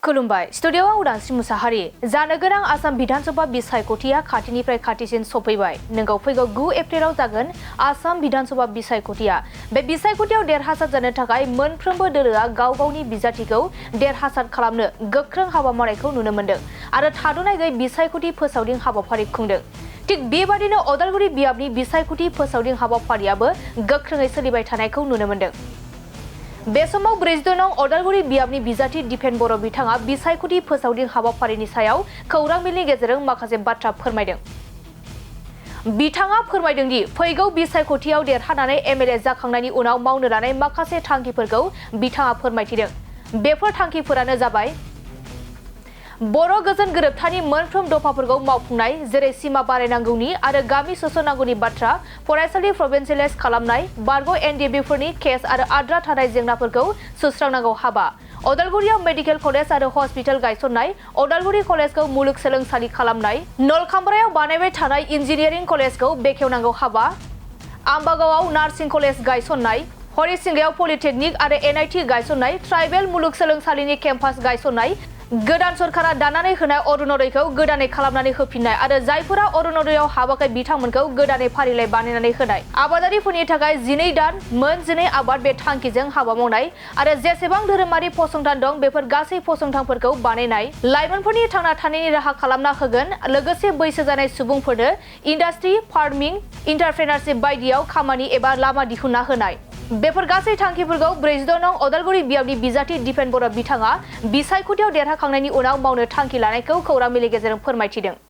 खुलुमबाय स्टुडियोआव उदांस्रि मुसाहारि जानो गोनां आसाम विधानसभा बिसायख'थिया खाथिनिफ्राय खाथिसिन सफैबाय। नोंगौ फैगौ 9 एप्रिलाव जागोन आसाम विधानसभा बिसायख'थिया। बे बिसायख'थियाव देरहासार जानो थाखाय मोनफ्रोमबो दोलोआ गाव गावनि बिजाथिखौ देरहासार खालामनो गोख्रों हाबा मावनायखौ नुनो मोन्दों आरो थाद'नाय गैयै बिसायख'थि फोसावदिं हाबाफारि खुंदों। थिग बेबादिनो अदालगुरि बियाबनि बिसायख'थि फोसावदिं हाबाफारियाबो गोख्रोङै सोलिबाय थानायखौ नुनो मोन्दों। बे समाव 42 नं अदालगुरि बियाबनि बिजाथि दिपेन बर' बिथाङा बिसायख'थि फोसावदिं हाबाफारिनि सायाव खौरां बिलनि गेजेरजों माखासे बाथ्रा फोरमायदों। बिथाङा फोरमायदों दि फैगौ बिसायख'थियाव देरहानानै एमएलए जाखांनायनि उनाव मावनो लानाय माखासे थांखिफोरखौ बिथाङा फोरमायथिदों। बेफोर थांखिफोरानो जाबाय बर' गोजोन गोरोबथानि मोनफ्रोम दफाफोरखौ मावफुंनाय, जेरै सिमा बारायनांगौनि आरो गामि सोसननांगौनि बाथ्रा, फरायसालि प्रभिन्सियेलाइज खालामनाय, बारग' एनडिएबिफोरनि केस आरो आद्रा थानाय जेंनाफोरखौ सुस्रांनांगौ हाबा, अदालगुरियाव मेडिकेल कलेज आरो हस्पिटाल गायसननाय, अदालगुरि कलेजखौ मुलुगसोलोंसालि खालामनाय, नलखाम्बारायाव बानायबाय थानाय इन्जिनियारिं कलेजखौ बेखेवनांगौ हाबा, आम्बागावआव नार्सिं कलेज गायसननाय, हरिसिंगायाव पलिटेकनिक आरो एनआईटी गायसननाय, ट्राइबेल मुलुगसोलोंसालिनि केम्पास गायसननाय, गोदान सरकारा दानानै होनाय अरुणोदयखौ गोदानै खालामनानै होफिननाय आरो जायफोरा अरुणोदयआव हाबाखै बिथांमोनखौ गोदानै फारिलाइ बानायनानै होनाय, आबादारिफोरनि थाखाय 12 दान मोन 12 आबाद बे थांखिजों हाबा मावनाय आरो जेसेबां धोरोमारि फसंथान दं बेफोर गासै फसंथानफोरखौ बानायनाय, लाइमोनफोरनि थांना थानायनि राहा खालामना होगोन, लोगोसे बैसो जानाय सुबुंफोरनो इन्डास्ट्रि, फार्मिं, इन्टारप्रेनारशिप बायदियाव खामानि एबा लामा दिहुनना होनाय। बेफोर गासै थांखिफोरखौ 42 नं अदालगुरि बियाबनि बिजाथि दिपेन बर' बिथाङा बिसायख'थियाव देरहाखांनायनि उनाव मावनो थांखि लानायखौ खौरां बिलनि गेजेरजों फोरमायथिदों।